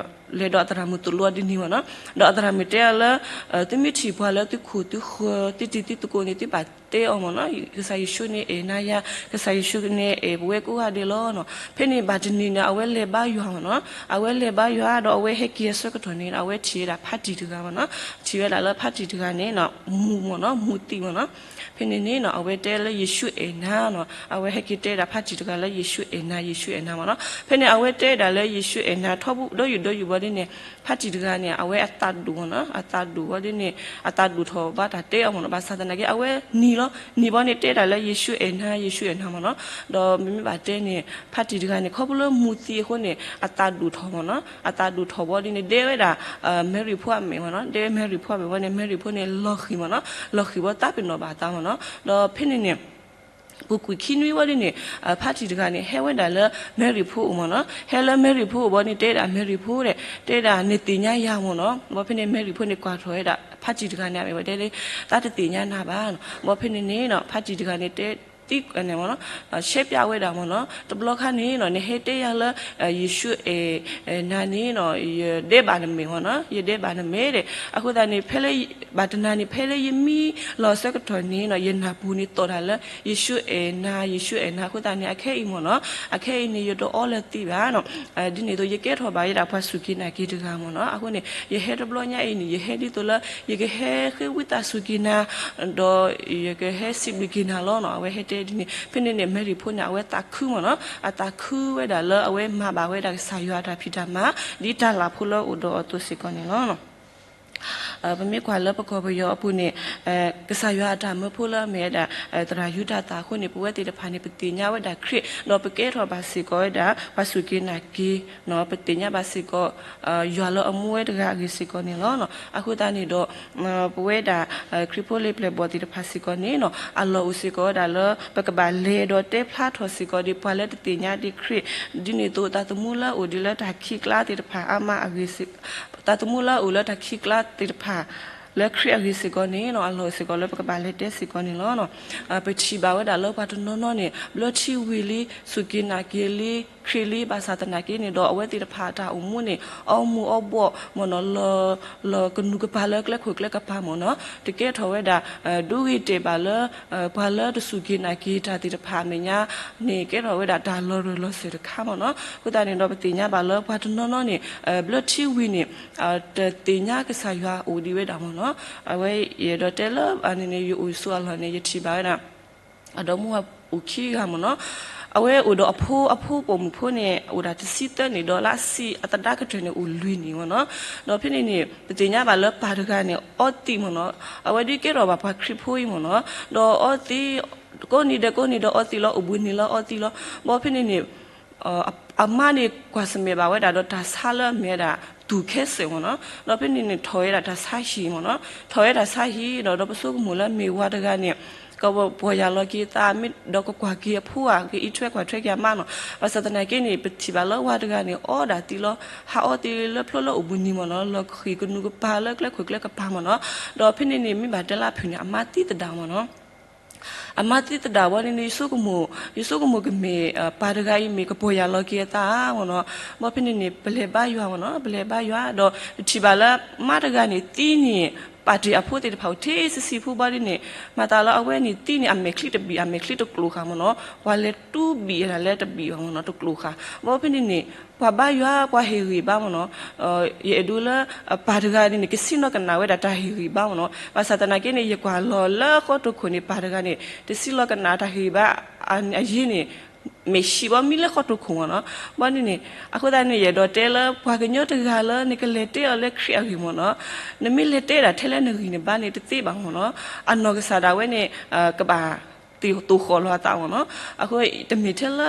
လဲၤဒီးအသရၣ်မုၣ်သိၣ်လိအီၤဒ်န့ၣ်မ့ၢ်နီၤ. ဒီးအသရၣ်မုၣ်တဲအီၤလၢ သုမ့ၢ်ထံၣ်ပှၤလၢသုခိၣ်သုဃၢၤ သုတံၤသုသကိးန့ၣ် သုဘၣ်တဲအီၤမ့ၢ်နီၤ. ကစၢ်ယ့ၣ်ၡူးန့ၣ်အဲၣ်နၤယၤ ကစၢ်ယ့ၣ်ၡူးန့ၣ်အဲၣ်ပဝဲကိးဂၤဒဲးလီၤနီၤ. ဖဲန့ၣ်ဘၣ်တနံၤန့ၣ် အဝဲလဲၤဘါယွၤမ့ၢ်နီၤ. အဝဲလဲၤဘါယွၤဒီးအဝဲဟဲက့ၤအဆၢကတီၢ်န့ၣ် အဝဲထံၣ်ဝဲဒၣ်ဖးတံၢ်တဂၤမ့ၢ်နီၤ. ထံၣ်ဝဲဒၣ်လၢဖးတံၢ်တဂၤန့ၣ် မူမ့ၢ်နီၤ မူသံးမ့ၢ်နီၤ. ဖဲန့ၣ်န့ၣ်နီၤ အဝဲတဲလၢယ့ၣ်ၡူးအဲၣ်နၤနီၤ. အဝဲဟဲက့ၤတဲဒၣ်ဖးတံၢ်တဂၤလၢယ့ၣ်ၡူးအဲၣ်နၤ ယ့ၣ်ၡူးအဲၣ်နၤမ့ၢ်နီၤ. ဖဲန့ၣ် အဝဲတဲဒၣ်လၢယ့ၣ်ၡူးအဲၣ်နၤ ထီဘိဒီးယံာ်ဒီးယံာ်ဘီဒ်န့ၣ် ဖးတံၢ်တဂၤန့ၣ် အဝဲအသးဒူၣ်မ့ၢ်နီၤ. အသးဒူၣ်ဝံၤဒ်န့ၣ် အသးဒူၣ်ထီၣ်ဘၣ်တၢ်တဲအီၤမ့ၢ်နီၤ. ဘၣ်ဆၣ်သနာ်က့ အဝဲနံၤလီၤ နံၤဘီန့ၣ်တဲဒၣ်လၢယ့ၣ်ၡူးအဲၣ်နၤ ယ့ၣ်ၡူးအဲၣ်နၤမ့ၢ်နီၤ. ဒီးမ့မ့ၢ်ဘၣ်တဲန့ၣ် ဖးတံၢ်တဂၤန့ၣ် ခီဖျိလၢမူသံးအဃိန့ၣ် အသးဒူၣ်ထီၣ်မ့ၢ်နီၤ. အသးဒူၣ်ထီၣ်ဘီဒ်န့ၣ် ဒဲဝဲဒၣ် မဲရံၤဖိအမဲာ်မ့ၢ်နီၤ. ဒဲဝဲမဲရံၤဖိအမဲာ်ဝံၤန့ၣ် မဲရံၤဖိန့ၣ်လီၤဃံၤမ့ၢ်နီၤ. လီၤဃံၤဘီသးပ့ၤနီၣ်ဘၣ်အသးမ့ၢ်နီၤ. ဒီးဖဲန့ၣ်န့ၣ် ပူၤကွံာ်ခံနွံဝံၤဒ်န့ၣ် ဖးတံၢ်တဂၤန့ၣ် ဟဲဝဲဒၣ်လၢ မဲရံၤဖိအိၣ်မ့ၢ်နီၤ. ဟဲလၢမဲရံၤဖိအိၣ်ဘီန့ၣ် တဲဒၣ်မဲရံၤဖိဒီး တဲဒၣ်နသ့ၣ်ညါယၤမ့ၢ်နီၤ. ဘီဖဲန့ၣ် မဲရံၤဖိန့ၣ်ကွၢ်ထီၣ်ဝဲဒၣ် ဖးတံၢ်တဂၤန့ၣ် အမဲာ်ဝဲတဲလၢ သးတသ့ၣ်ညါနၤဘၣ်နီၤ. ဘီဖဲန့ၣ်န့ၣ်နီၤ ဖးတံၢ်တဂၤန့ၣ် တဲသံန့ၣ်မ့ၢ်နီၤ ရှဲပျးဝဲဒၣ်မ့ၢ်နီၤ တဘျီခါန့ၣ်နီၤ နဟဲတဲယၤလၢ ယ့ၣ်ၡူးအဲၣ်နၤန့ၣ်နီၤ ယဒဲးဘးနမဲာ်မ့ၢ်နီၤ ယဒဲးဘးနမဲာ်ဒီး အဃိသတးန့ၣ် ဖဲလၢ ဘၣ်တနၤန့ၣ် ဖဲလၢယမံလီၤအဆၢကတီၢ်န့ၣ်နီၤ ယနၢ်ပူၤန့ၣ်သီၣ်တၢ်လၢ ယ့ၣ်ၡူးအဲၣ်နၤ ယ့ၣ်ၡူးအဲၣ်နၤ အဃိသတးန့ၣ် အခဲအံၤမ့ၢ်နီၤ အခဲအံၤန့ၣ် ယတအီလၢသံးဘၣ်နီၤ ဒ်န့ၣ်အသိး ယကဲထီၣ်ဘၣ်ဝဲဒၣ်ပှၤစူၢ်က့ၤနာ်က့ၤတဂၤမ့ၢ်နီၤ အဃိန့ၣ် ယဟဲတဘျီညါအံၤန့ၣ် ယဟဲဒ်သိးလၢ ယကဟဲဃ့ဝံသးစူၤက့ၤနၤ ဒီးယကဟဲစံးဘျုးက့ၤနၤလီၤနီၤ အဝဲဟဲတဲဒ်န့ၣ် ဖဲန့ၣ်န့ၣ် မဲရံၤဖိန့ၣ် အဝဲသးခုမ့ၢ်နီၤ အသးခုဝဲဒၣ်လၢအဝဲမၤဘၣ်ဝဲဒၣ်ကစၢ်ယွၤအတၢ်ဖံးတၢ်မၤ ဒ်တၢ်လၢ်ဖိလၢအိၣ်ဒီးအီၤအသိးစ့ၢ်ကီးန့ၣ်လီၤ. ပမ့ၢ်ကွၢ်လၢပကီၢ်ပယီၤအပူၤန့ၣ် ကစၢ်ယွၤအတၢ်မၢဖိလၢအမ့ၢ်ဝဲဒၣ် သရၣ်ယူဒၤသၣ်အဃိန့ၣ် ပဝဲသ့ၣ်တဖၣ်န့ၣ် ပသ့ၣ်ညါဝဲဒၣ်ခရံာ် ဒီးပကဲထီၣ်ဘၣ်စ့ၢ်ကီးဝဲဒၣ် ပှၤစူၢ်က့ၤနာ်က့ၤ ပသ့ၣ်ညါဘၣ်စ့ၢ်ကီး ယွၤလၢအမူဝဲတဂၤအဂ့ၢ်စ့ၢ်ကီးန့ၣ်လီၤ. အဃိသတးန့ၣ်ဒီး ပဝဲဒၣ် ခရံာ်ဖိလၢပျဲၢ်ဘီၣ်သ့ၣ်တဖၣ်စ့ၢ်ကီးန့ၣ် အလီၢ်အိၣ်စ့ၢ်ကီးဝဲဒၣ်လၢ ပကဘၣ်လဲၤဒီးတဲဖျါထီၣ်စ့ၢ်ကီးဒ်ပှၤလၢတသ့ၣ်ညါဒံးခရံာ် ဒ်န့ၣ်အသိး တၢ်သမူလၢအအိၣ်ဒံးလၢတၢ်ခံးကျါသ့ၣ်တဖၣ်အါမးအဂ့ၢ် တၢ်သမူလၢအအိၣ်လၢတၢ်ခံးကျါသ့ၣ်တဖၣ် လၢခရံာ်အဂ့ၢ်စ့ၢ်ကီးန့ၣ် အလီၢ်အိၣ်စ့ၢ်ကီးလၢပကဘၣ်လဲၤတဲစ့ၢ်ကီးန့ၣ်လီၤ. ပထံၣ်ဘၣ်ဝဲဒၣ်လၢပှၤတနီၤနီၤန့ၣ် ဘျၢထံဝံၤလံ စူၢ်က့ၤနာ်က့ၤလံ ခရံာ်လံ ဘၣ်ဆၣ်သနာ်က့န့ၣ်ဒီး အဝဲသ့ၣ်တဖၣ်အတၢ်အိၣ်မူန့ၣ် အီမူၤအီဘှီၣ်မ့ၢ်နီၤ လီၤကနူၤကပၤလၢကျဲခိၣ်ကျဲကပၤမ့ၢ်နီၤ တကဲထီၣ်ဝဲဒၣ် ဒိဂ့ၤတဲာ်ဘၣ်လၢ ပှၤလၢတစူၢ်က့ၤနာ်က့ၤတၢ်သ့ၣ်တဖၣ်အမဲာ်ညါန့ၣ် ကဲထီၣ်ဝဲဒၣ်တၢ်လီၤရၢၢ်လီၤစၢၤတခါမ့ၢ်နီၤ. အဃိသတးန့ၣ်ဒီး ပသ့ၣ်ညါဘၣ်လၢပှၤတနီၤနီၤန့ၣ် ဘျၢထံဝံၤန့ၣ် တသ့ၣ်ညါကစၢ်ယွၤအိၣ်ဒံးဝဲဒၣ်မ့ၢ်နီၤ. အဝဲယအဲၣ်ဒိးတဲလၢအန့ၣ်န့ၣ် ယအိၣ်ဆိးအလီၢ်န့ၣ် ယထံၣ်ဘၣ်ဝဲဒၣ် အဒီမါဝၤအိၣ်ခံဂၤမ့ၢ်နီၤ. အဝဲအိၣ်ဒီးအဖိ အဖိပိာ်မုၣ်ဖိန့ၣ် အိၣ်ဒၣ်တဆံသၢနံၣ်ဒီးလၢအဆံးအသဒါကတၢၢ်န့ၣ် အိၣ်လွံၢ်နံၣ်မ့ၢ်နီၤ. ဒီးဖဲန့ၣ်န့ၣ် ပသ့ၣ်ညါဘၣ်လၢပၢ်တဂၤန့ၣ် အီသံးမ့ၢ်နီၤ. အဝဲဒုးကဲထီၣ်ဘၣ်ပှၤခရံာ်ဖိအံၤမ့ၢ်နီၤ. ဒီးအီသံး ကိးနံၤဒီးကိးနံၤဒီးအီသံးလီၤ အိၣ်ဘှံးနံၤလၢအီသံးလီၤ. ဘီဖဲန့ၣ်န့ၣ် အမါန့ၣ်ကွၢ်ဆၢၣ်မဲာ်ဘၣ်ဝဲဒၣ်ဒီးတၢ်ဆါလၢအမ့ၢ်ဝဲဒၣ် သူၣ်ခဲစဲးမ့ၢ်နီၤ. ဒီးဖဲန့ၣ်န့ၣ် ထီၣ်ဝဲဒၣ်တၢ်ဆါဟံၣ်မ့ၢ်နီၤ. ထီၣ်ဝဲဒၣ်ဆါဟံၣ်ဒီး ဒီးပဆိကမိၣ်လၢမ့ၢ်ဝၤတဂၤန့ၣ် ကပီၢ်ယၢ်လီၤက့ၤအသး ဒီးကကွၢ်က့ၤအဖိဧါ ကအံးထွဲကွၢ်ထွဲက့ၤအမါနီၤ. ဘၣ်ဆၣ်သနာ်က့န့ၣ် ပထံၣ်ဘၣ်လၢဝၤတဂၤန့ၣ် အီဒၣ်သံးလီၤ ဟးအီသံးလၢဖျိလၢအိၣ်ဘှံးနံၤမ့ၢ်နီၤ လီၤဃံၤကနူၤကပၤလၢကျဲခိၣ်ကျဲကပၤမ့ၢ်နီၤ. ဒီးဖဲန့ၣ်န့ၣ် မ့ၢ်ဘၣ်တဲလၢအဖုၣ်န့ၣ် အမါသံသဒၣ်မ့ၢ်နီၤ. အမါသံသဒၣ်ဝဲန့ၣ်န့ၣ် ယဆိကမိၣ် ယဆိကမိၣ်ကမ့ၢ် ပၢ်တဂၤအံၤမ့ၢ်ကပီၢ်ယၢ်လီၤက့ၤအသးဧါမ့ၢ်နီၤ. ဘီဖဲန့ၣ်န့ၣ် ပလဲၤဘါယွၤမ့ၢ်နီၤ ပလဲၤဘါယွၤ ဒီးပထံၣ်ဘၣ်လၢ မါတဂၤန့ၣ်သံန့ၣ် ပာ်တ့ၢ်အဖိသ့ၣ်တဖၣ်အိၣ်ထဲဆံးဆံးဖိဘီဒ်န့ၣ် မၤသးလၢအဝဲန့ၣ်သံန့ၣ် အမဲာ်ချံတဘံၣ် အမဲာ်ချံတကျိၤဃာ်မ့ၢ်နီၤ ပှၤလဲၤတူၢ်ဘံၣ်ဒၣ်လၢတဘံၣ်ဘၣ်မ့ၢ်နီၤ တကျိၤဃာ် ဘီဖဲန့ၣ်န့ၣ် ပှၤဘါယွၤ ပှၤဟ့ၣ်ဂံၢ်ဘါမ့ၢ်နီၤ ယအဲၣ်ဒိးလၢ ပၢ်တဂၤန့ၣ်န့ၣ် ကဆံးနီၤကနၣ်ဝဲဒၣ်တၢ်ဟ့ၣ်ဂံၢ်ဘါမ့ၢ်နီၤ ဘၣ်ဆၣ်သနာ်က့န့ၣ် ယကွၢ်လီၤလၢဃီတိၢ်ခိၣ်န့ၣ် ပၢ်တဂၤန့ၣ် တဆံးလီၤကနၣ်တၢ်ဟ့ၣ်ဂံၢ်ဘါ အယ့န့ၣ် မဲာ်ဆံးဘီမံလၢဃီတိၢ်ခိၣ်မ့ၢ်နီၤ ဘီန့ၣ်န့ၣ် အဃိသတးန့ၣ် ယအဲၣ်ဒိးတဲလၢပှၤကညီတဂၤလၢနကလဲၤတဲအီၤလၢခရံာ်အဂ့ၢ်မ့ၢ်နီၤ နမ့ၢ်လဲၤတဲဒၣ်ထဲလၢနဂံၢ်နဘါန့ၣ် တသ့ဘၣ်မ့ၢ်နီၤ အနီၢ်ကစၢ်ဒၣ်ဝဲန့ၣ် ကဘၣ် သ့ၣ်သိၣ်ဃီၣ်လီၤအသးမ့ၢ်နီၤ အဃိတမ့ၢ်ထဲလၢ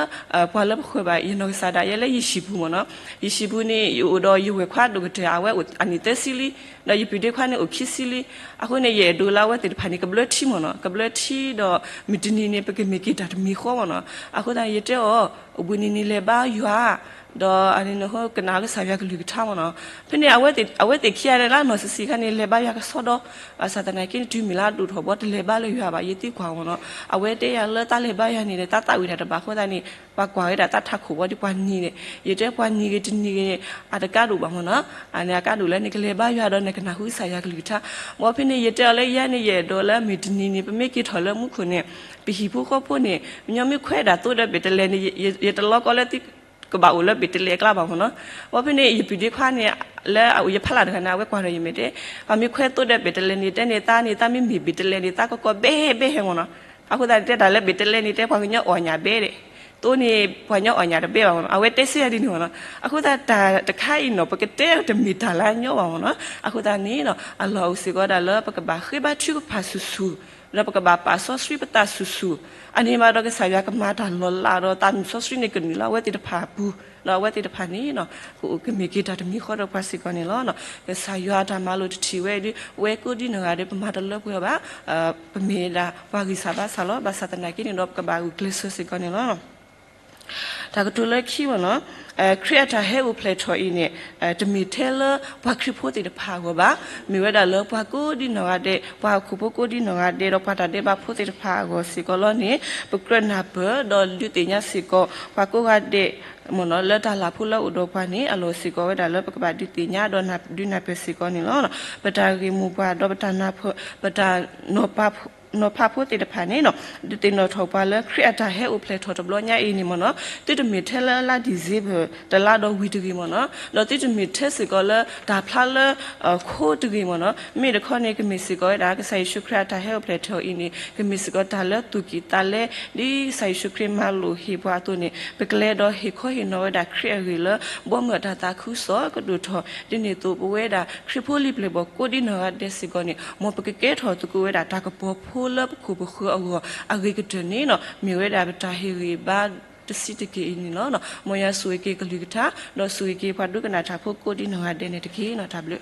ပှၤလၢပဃၢၤဘၣ် ယနီၢ်ကစၢ်ဒၣ်ယဲလၢယဟံၣ်ပူၤမ့ၢ်နီၤ ယဟံၣ်ပူၤန့ၣ် ယအိၣ်ဒီးယဝဲၢ်ခွါဒိၣ်ကတၢၢ် အဝဲအိၣ်အနံၣ်သၢဆံလံ ဒီးယပုၢ်ဒ့ခွါန့ၣ်အိၣ်ခံဆံလံ အဃိန့ၣ် ယအဲၣ်ဒိးလၢအဝဲသ့ၣ်တဖၣ်န့ၣ် ကဘျၢထံမ့ၢ်နီၤ ကဘျၢထံဒီး မုၢ်တနံၤန့ၣ် ပကမ့ၢ်က့ၤတၢ်တမံၤဃီမ့ၢ်နီၤ အဃိသတးန့ၣ် ယတဲအီၤ အိၣ်ဘှံးနံၤန့ၣ်လဲၤဘါယွၤ ဒီးအန့ၣ်နဟိကနၣ်ကစၢ်ယွၤကလုၢ်ကထါမ့ၢ်နီၤ ဖဲန့ၣ် အဝဲသ့ၣ်ခံဂၤန့ၣ်လၢအနီၢ်ဆံးဆံးခါန့ၣ် လဲၤဘါယွၤကစီဒီ ဘၣ်ဆၣ်သနာ်က့န့ၣ် တုၤမ့ၢ်လၢအဒိၣ်ထီၣ်ဘီ တလဲၤဘါလၢယွၤဘၣ် ယသံကွၢ်မ့ၢ်နီၤ အဝဲတဲယၤလၢတၢ်လဲၤဘါယွၤန့ၣ် တၢ်သးဝံၣ်တၢ်တဘၣ်အဃိသတးန့ၣ် ပှၤကွၢ်ဝဲဒၣ်တၢ်ထးခိၣ်ဘီဒ်ပှၤနံၤန့ၣ် ယတဲပှၤနံၤဂ့ၤတနံၤဂ့ၤ အတကးဒိၣ်ဘၣ်မ့ၢ်နီၤ အန့ၣ်အကါဒိၣ်လၢနကလဲၤဘါယွၤဒီးနကနၢ်ဟူကစၢ်ယွၤကလုၢ်ကထါ ဘီဖဲန့ၣ် ယတဲအီၤလၢယဲန့ၣ် ယအဲၣ်ဒိးလၢမုၢ်တနံၤန့ၣ် ပမ့ၢ်က့ၤထီၣ်လၢမူခိၣ်န့ၣ် ပဟံၣ်ဖိဃီဖိန့ၣ် ပညီမ့ၢ်ခွဲးဒၣ်သိဒီးဘ့ၣ်တလဲန့ၣ် ယတလီကီလၢသုကဘၣ်အိၣ်လၢဘ့ၣ်တလဲအကျါဘၣ်မ့ၢ်နီၤ ဘီဖဲန့ၣ် ယပုၢ်ဒ့ခွါန့ၣ် လၢအအိၣ်ယဖးလၢ်တဂၤန့ၣ် အဝဲကွၢ်ဒီးယမဲာ်တဲ ပှၤမ့ၢ်ခွဲးသိဒီးဘ့ၣ်တလဲန့ၣ် တဲန့ၣ်သးန့ၣ် သးမ့ၢ်မ့ၢ်ဘ့ၣ်တလဲန့ၣ် သးကကီဘဲဟဲဘဲဟဲမ့ၢ်နီၤ အဃိသတးန့ၣ် တဲတၢ်လၢဘ့ၣ်တလဲန့ၣ် တဲပှၤကညီအီၣ်ညၣ်ဘဲဒဲး သိန့ၣ် ပှၤကညီအီၣ်ညၣ်တဘဲဘၣ်မ့ၢ်နီၤ အဝဲတဲဆၢယၤဒ်န့ၣ်မ့ၢ်နီၤ အဃိသတးတၢ်တခါအံၤနီၤ ပကတဲတမ့ၢ်တၢ်လၢအညီဘၣ်မ့ၢ်နီၤ အဃိသတးန့ၣ်နီၤ အလီၢ်အိၣ်စ့ၢ်ကီးဒၣ်လၢပကဘၣ်ဃ့ဘါထုကဖၣ်ဆူၣ်ဆူၣ် ဒီးပကဘၣ်ပာ်စီဆှံပသးဆူၣ်ဆူၣ် အန့ၣ်ဘၣ်ဒီးကစၢ်ယွၤကမၤတၢ်လီၤလးဒီးသးမုၢ်စီဆှံန့ၣ်ကနုာ်လၢအဝဲသ့ၣ်တဖၣ်အပူၤ ဒီးအဝဲသ့ၣ်တဖၣ်န့ၣ်နီၤ ကအိၣ်ကမ့ၢ်က့ၤတၢ်တမံၤဃီဒီးပှၤစ့ၢ်ကီးန့ၣ်လီၤ. ကစၢ်ယွၤအတၢ်မၤလိာ်တထံၣ်ဝဲဒီး ဝဲကိးဒံနီၢ်ဂၤဒဲး ပမၤတလၢပှဲၤအီၤဘၣ် ပမ့ၢ်ဒၣ်ပှၤဂံၢ်စၢ်ဘါစၢ်လီၤ. ဘၣ်ဆၣ်သနာ်က့န့ၣ်ဒီး ပကဘၣ်ဂုာ်ကျဲးစၢးစ့ၢ်ကီးန့ၣ်လီၤ. တၢ်ကတိၤလၢခံမ့ၢ်နီၤ ခရံာ်အတၢ်ဟဲအိၣ်ဖျဲၣ်ထီၣ်အံၤန့ၣ် တမ့ၢ်ထဲလၢပှၤခရံာ်ဖိသ့ၣ်တဖၣ်အဂီၢ်ဘၣ်. မ့ၢ်ဝဲဒၣ်လၢပှၤကိးဒံနီၢ်ဂၤဒဲး, ပှၤဟီၣ်ခိၣ်ဖိကိးဒံနီၢ်ဂၤဒဲး ဒီးပှၤတၢ်ဒဲးဘးဖိသ့ၣ်တဖၣ်အဂီၢ်စ့ၢ်ကီးလီၤန့ၣ် ပကြၢးနၢ်ပၢၢ်ဒီးဒုးသ့ၣ်ညါစ့ၢ်ကီး ပှၤကိးဂၤဒဲး မ့ၢ်နီၤ လၢတၢ်လၢ်ဖိလၢအိၣ်ဒီးပှၤန့ၣ် အလီၢ်စ့ၢ်ကီးဝဲဒၣ်လၢပကဘၣ်ဒုးသ့ၣ်ညါဒီးဒုးနၢ်ပၢၢ်စ့ၢ်ကီးန့ၣ်လီၤ. ပတၢ်ဂ့ၢ်မိၢ်ပှၢ်ဒီးပတၢ်နၢ်ပၢၢ် ပတၢ်နီၤပၤ နီၤဖးဖိသ့ၣ်တဖၣ်န့ၣ်နီၤ ဒုးသ့ၣ်နီၣ်ထီၣ်ပှၤလၢ ခရံာ်အတၢ်ဟဲအိၣ်ဖျဲၣ်ထီၣ်တဘျီညါအံၤန့ၣ်မ့ၢ်နီၤ သုတမ့ၢ်ထဲလၢလါ December တလါဒီးဝံၤတဂ့ၤမ့ၢ်နီၤ, ဒီးသုတမ့ၢ်ထဲစ့ၢ်ကီးလၢတၢ်ဖျါလၢ ခိတဂ့ၤမ့ၢ်နီၤ, မ့ၢ်တခီန့ၣ် ကမ့ၢ်စ့ၢ်ကီးဝဲဒၣ် ကစၢ်ယ့ၣ်ၡူးခရံာ်အတၢ်ဟဲအိၣ်ဖျဲၣ်ထီၣ်အံၤန့ၣ် ကမ့ၢ်စ့ၢ်ကီးတၢ်လၢသူၣ်ကံၢ်သးလဲ ဒ်ကစၢ်ယ့ၣ်ၡူးခရံာ်မၤလိာ်ဟ့ၣ်ပှၤအသိးန့ၣ် ပကလဲၤဒီးဟ့ၣ်ခီဟ့ၣ်နီၤဝဲဒၣ်ခရံာ်အဂ့ၢ်လၢ ဘီမုၢ်အတၢ်သးခုကစီၣ်ကဒိၣ်ထီၣ်, ဒ်န့ၣ်အသိးပဝဲဒၣ်ခရံာ်ဖိလံၤပျဲၢ်ဘီၣ်ကိးဒ်နီၢ်ဂၤဒဲးစ့ၢ်ကီးန့ၣ် မ်ပကကဲထီၣ်သကိးဝဲဒၣ်တၢ်ကပီၤဖိလၢပခိၣ်ပဃၢၤအဂီၢ်အဂ့ၤကတၢၢ်န့ၣ်နီၤ မ့ၢ်ဝဲဒၣ်ပတၢ်ဟ့ၣ်ဂံၢ်ဘါတဆံးတက့ၢ်အံၤန့ၣ်လီၤ. မ်ယွၤဆိၣ်ဂ့ၤက့ၤကလုၢ်ကထါ ဒီးဆိၣ်ဂ့ၤက့ၤပှၤဒိကနၣ်တၢ်ဖိကိးဒ်နီၢ်ဂၤဒဲးန့ၣ်တက့ၢ်နီၤ. တၢ်ဘျုး